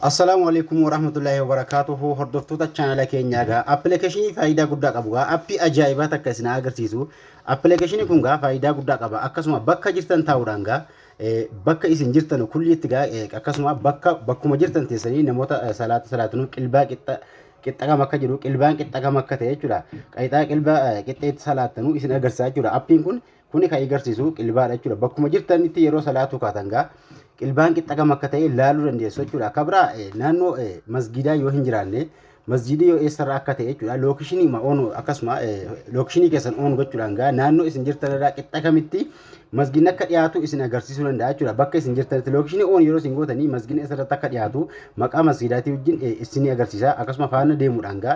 Assalaamu alaikum warahmatullaahi wabarakaatuhu. Hordoftoota chaanala keenyaa, gaa appilikeeshinii faayidaa guddaa qabu, gaa appii ajaa'ibaa takka isin agarsiisu. Appilikeeshiniin kun gaa faayidaa guddaa qaba. Akkasuma bakka jirtan taa'uudhaan gaa bakka isin jirtan kulliitti gaa akkasuma bakka bakkuma jirtan teessanii namoota salaata salaatanuu qilbaa qixxa qixxa kam akka jiru, qilbaan qixxa kam akka ta'e jechuudha. Qayxaa qilbaa qixxeetti salaattanuu isin agarsiisa jechuudha. Appiin kun kuni kan agarsiisu qilbaadha jechuudha. Bakkuma jirtanitti yeroo salaatuu kaatan gaa qilbaan qixxa kam akka ta'e laaluu dandeessu jechuudha. Akka biraa naannoo masgiidaa yoo hin jiraanne, masgiidii yoo eessarra akka ta'e jechuudha. Location on, akkasuma location keessan on gochuudhaan gaa naannoo isin jirtan irraa qixxa kamitti masgiidni akka dhiyaatu isin agarsiisuu danda'a jechuudha. Bakka isin jirtanitti location on yeroo isin gootanii masgiidni eessarratti akka dhiyaatu maqaa masgiidaatii wajjin isin agarsiisa. Akkasuma faana deemuudhaan gaa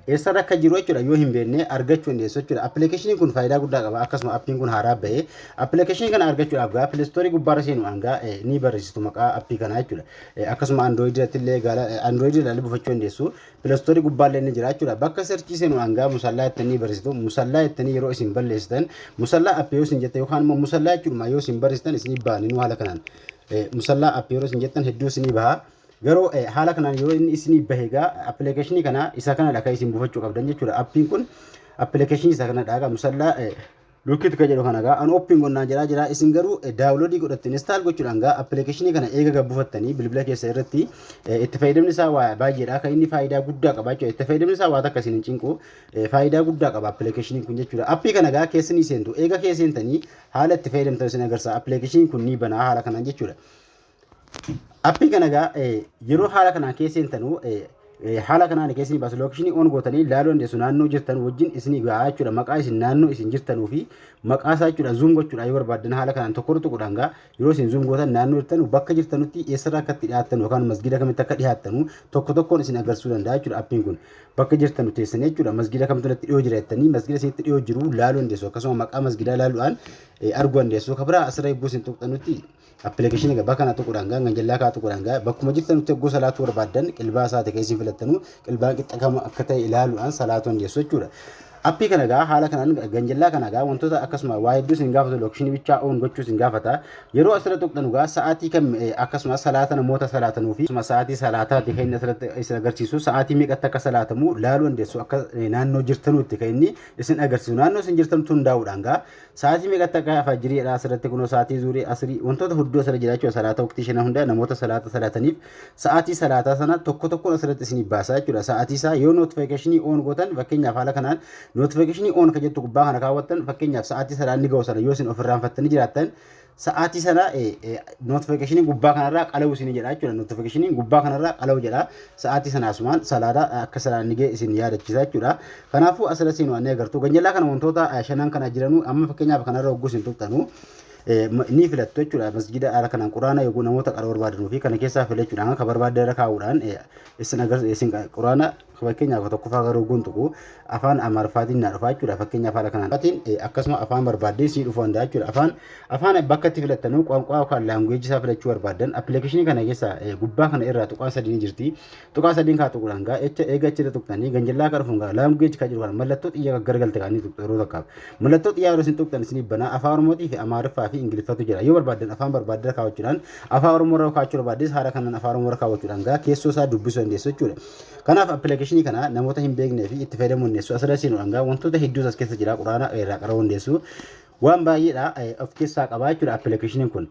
eessarra akka jiru jechuudha yoo hin beekne argachuu dandeessu jechuudha. Appilikeeshiniin kun faayidaa guddaa qaba. Akkasuma appiin kun haaraa bahee appilikeeshinii kana argachuudhaaf gaa Play Store gubbaarra seenuudhaan gaa ni barreessitu maqaa appii kanaa jechuudha. Akkasuma Android irratti illee gaala Android irraa illee buufachuu dandeessu. Play Store gubbaallee ni jira jechuudha. Bakka search seenuudhaan gaa Musallaa jettanii barreessitu. Musallaa jettanii yeroo isin balleessitan, Musallaa app yoo isin jette yookaan immoo Musallaa jechuudha yoo isin barreessitan isinii ba'a. Haala kanaan Musallaa app yeroo isin jettan hedduu isinii baha. Garuu haala kanaan yeroo inni isinii bahe egaa appilikeeshinii kana isa kanadha kan isin buufachuu qabdan jechuudha. Appiin kun appilikeeshinii isa kanadha. Egaa Musallaa Lookout kan jedhu kana gaa an open gonnaan jedhaa jira. Isin garuu download godhattu install gochuudhaan gaa appilikeeshinii kana eega gabbufattanii bilbila keessa irratti itti fayyadamni isaa waa baay'eedha. Kan inni faayidaa guddaa qaba jechuudha. Itti fayyadamni isaa waa takka isin hin cinqu. Faayidaa guddaa qaba appilikeeshiniin kun jechuudha. Appii kana gaa keessa ni seentu. Eega keessa seentanii haala itti fayyadamtan isin agarsiisa. Appilikeeshiniin kun ni banaa haala kanaan jechuudha. Appii kana gaa yeroo haala kanaan keessa seentanuu haala kanaan keessa ni baasu. Location on gootanii ilaaluu dandeessu. Naannoo jirtan wajjin isinii gahaa jechuudha. Maqaa isin naannoo isin jirtanuu fi maqaa isaa jechuudha. Zoom gochuudha yoo barbaaddan haala kanaan tokko tuquudhaan gaa yeroo isin zoom gootan naannoo jirtan, bakka jirtanutti eessarraa akka itti dhiyaattan yookaan masgiida kamitti akka dhiyaattanu tokko tokkoon isin agarsiisuu danda'a jechuudha. Appiin kun bakka jirtanu teessanii jechuudha masgiida kamtu natti dhiyoo jira jettanii masgiida isinitti dhiyoo jiru laaluu dandeessu. Akkasuma maqaa masgiidaa laaluudhaan arguu dandeessu. Kabiraa asirra eeguu isin tuqxanutti appilikeeshinii gabaa kana tuquudhaan gaa ganjallaa kaa tuquudhaan gaa bakkuma jirtanutti egguu salaatuu barbaaddan qilbaa isaati kan isin filattanu qilbaan qixxa kam akka ta'e ilaaluudhaan salaatuu dandeessu jechuudha. Appii kana gaa haala kanaan ganjallaa kana gaa wantoota akkasuma waa hedduu isin gaafatu, location bichaa on gochuu isin gaafata. Yeroo asirra tuqxanu gaa sa'aatii kam akkasuma salaata namoota salaatanuu fi akkasuma sa'aatii salaataati kan inni asirratti isin agarsiisu. Sa'aatii meeqatti akka salaatamu laaluu dandeessu. Akka naannoo jirtanuutti kan inni isin agarsiisu, naannoo isin jirtanutti hundaa'uudhaan gaa sa'aatii meeqatti akka fajjiriidha asirratti kunoo sa'aatii zuurii, asrii, wantoota hedduu asirra jira jechuudha. Salaata waqtii shanan hunda namoota salaata salaataniif sa'aatii salaataa sana tokko tokkoon asirratti isinii baasaa jechuudha. Sa'aatii isaa yoo notification on gootan, fakkeenyaaf haala kanaan notification on kan jettu gubbaa kana kaawwattan, fakkeenyaaf sa'aatii salaanni ga'u sana yoo isin ofirraanfattanii jiraattan, sa'aatii sana notification gubbaa kanarraa qala'u isin jedha jechuudha. Notification gubbaa kanarraa qala'u jedha. Sa'aatii sana asumaan salaata akka salaanni ga'e isin yaadachiisa jechuudha. Kanaafuu asirra seenu annee agartu. Ganjallaa kana wantoota shanan kana jiranu amma fakkeenyaaf kanarra hogguu isin tuqxanu ni filattu jechuudha. Masjida haala kanaan Quraana yogguu namoota qara barbaadanuu fi kana keessaa filachuudhaan kan barbaadan irra kaa'uudhaan isin isin Quraana fakkeenyaaf tokkoffaa garuu hogguun tuqu afaan Amaariffaatiin naa dhufa jechuudha. Fakkeenyaaf haala kanaan akkasuma afaan barbaaddee sii dhufuu danda'a jechuudha. Afaan bakka itti filattanuu ቋንቋ yookaan language isaa filachuu barbaadan appilikeeshinii kana keessa gubbaa kana irraa tuqaa sadii ni jirti. Tuqaa sadiin kaa tuquudhaan gaa echa eega achirra tuqxanii ganjallaa akka dhufuun gaa language kan jiru kana mallattoo xiyya garagalte kaanii tuqxu yeroo takkaaf. Mallattoo xiyyaa yeroo isin tuqxan isinii banaa. Afaan Oromootii fi Amaariffaa fi Ingiliffatu jira. Yoo barbaadan afaan barbaadan kaawwachuudhaan, afaan Oromoo irra kaawwachuu barbaaddes haala kanaan afaan Oromoo irra kaawwachuudhaan gaa keessoo isaa dubbisuu dandeessu jechuudha. Kanaaf appilikeeshinii kana namoota hin beeknee fi itti fayyadamuu dandeessu. Asirra seenuudhaan gaa wantoota hedduus as keessa jira. Quraana irraa qara'uu dandeessu. Waan baay'eedha of keessaa qabaa jechuudha appilikeeshiniin kun.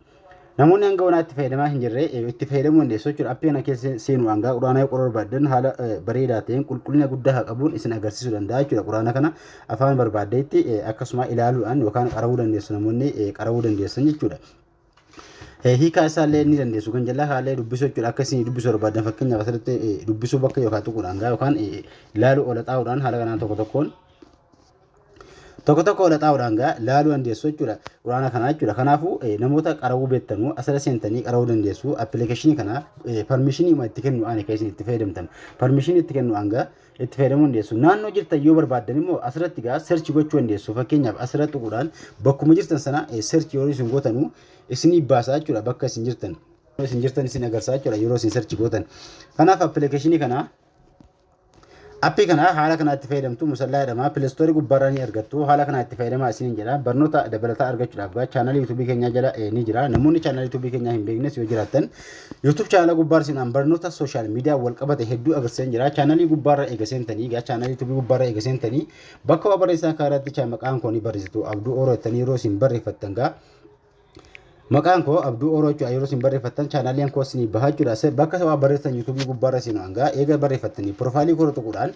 Namoonni hanga onaa itti fayyadamaa hin jirre itti fayyadamuu dandeessu jechuudha. Appii kana keessa seenuudhaan gaa Quraana yoo qoruu barbaadan haala bareedaa ta'een qulqullina guddaa haa qabuun isin agarsiisuu danda'a jechuudha. Quraana kana afaan barbaaddeetti akkasuma ilaaluudhaan yookaan qara'uu dandeessu, namoonni qara'uu dandeessan jechuudha. Hiikaa isaallee ni dandeessu, kan jalaa haalee dubbisuu jechuudha. Akka isin dubbisuu barbaadan fakkeenyaaf asirratti dubbisuu bakka yookaan tuquudhaan gaa yookaan ilaaluu ola xaa'uudhaan haala kanaan tokko tokkoon tokko tokko ola xaa'uudhaan gaa laaluu dandeessu jechuudha. Quraana kanaa jechuudha. Kanaafuu namoota qara'uu beektanuu asirra seentanii qara'uu dandeessu. Appilikeeshinii kana permission itti kennuudhaan kan isin itti fayyadamtan. Permission itti kennuudhaan gaa itti fayyadamuu dandeessu. Naannoo jirtan yoo barbaaddan immoo asirratti gaa search gochuu dandeessu. Fakkeenyaaf asirra tuquudhaan bakkuma jirtan sana search yeroo isin gootanuu isinii baasaa jechuudha bakka isin jirtan. Isin jirtan isin agarsiisa jechuudha yeroo isin search gootan. Kanaaf appilikeeshinii kana Appii kana haala kanaa itti fayyadamtu. Musallaa jedhama. Play Store gubbaarraa ni argattu. Haala kanaa itti fayyadamaa isiniin jedha. Barnoota dabalataa argachuudhaaf gaa chaanalii YouTubeii keenyaa jala ni jira. Namoonni chaanalii YouTubeii keenyaa hin beeknes yoo jiraattan, YouTube chaanala gubbaarra seenaan barnoota social media wal qabate hedduu agarsiisan jira. Chaanalii gubbaarra eega seentanii gaa, chaanalii YouTubeii gubbaarra eega seentanii, bakka waa barreessan karatti maqaan koo ni barreessitu. Abduu Ooroo jettanii yeroo isin barreeffattan gaa, maqaan koo Abduu Ooroo jechuudha. Yeroo isin barreeffattan chaanaliin koo isinii bahaa jechuudha. Bakka waa barreessan YouTubeii gubbaarra seenu hangaa eega barreeffattanii, profileii koo tuquudhaan,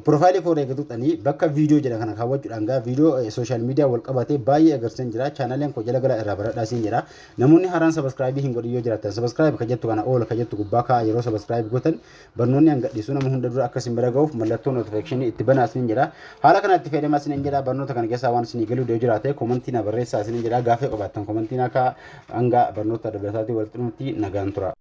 profileii koo eega tuqxanii, bakka viidiyoo jedha kana kaawwachuudhaan gaa viidiyoo social media wal qabatee baay'ee agarsiisan jira. Chaanaliin koo jala gala irraa baradhaa isin jedha. Namoonni haaraan subscribeii hin godhin yoo jiraattan, subscribe ka jettu kana all ka jettu gubbaa kaa'aa. Yeroo subscribe gootan barnoonni hangadhiisuu nama hunda dura akka isin bira ga'uuf mallattoo notificationii itti banaa isin jedha. Haala kana itti fayyadamaa isin jedha. Barnoota kana keessaa waan isinii galuu yoo jiraate commentii na barreessaa isin jedha. Gaafii qabaattan commentii na kaa'aa. Hanga barnoota dabalataatii walitti dhufnutti nagaan tura.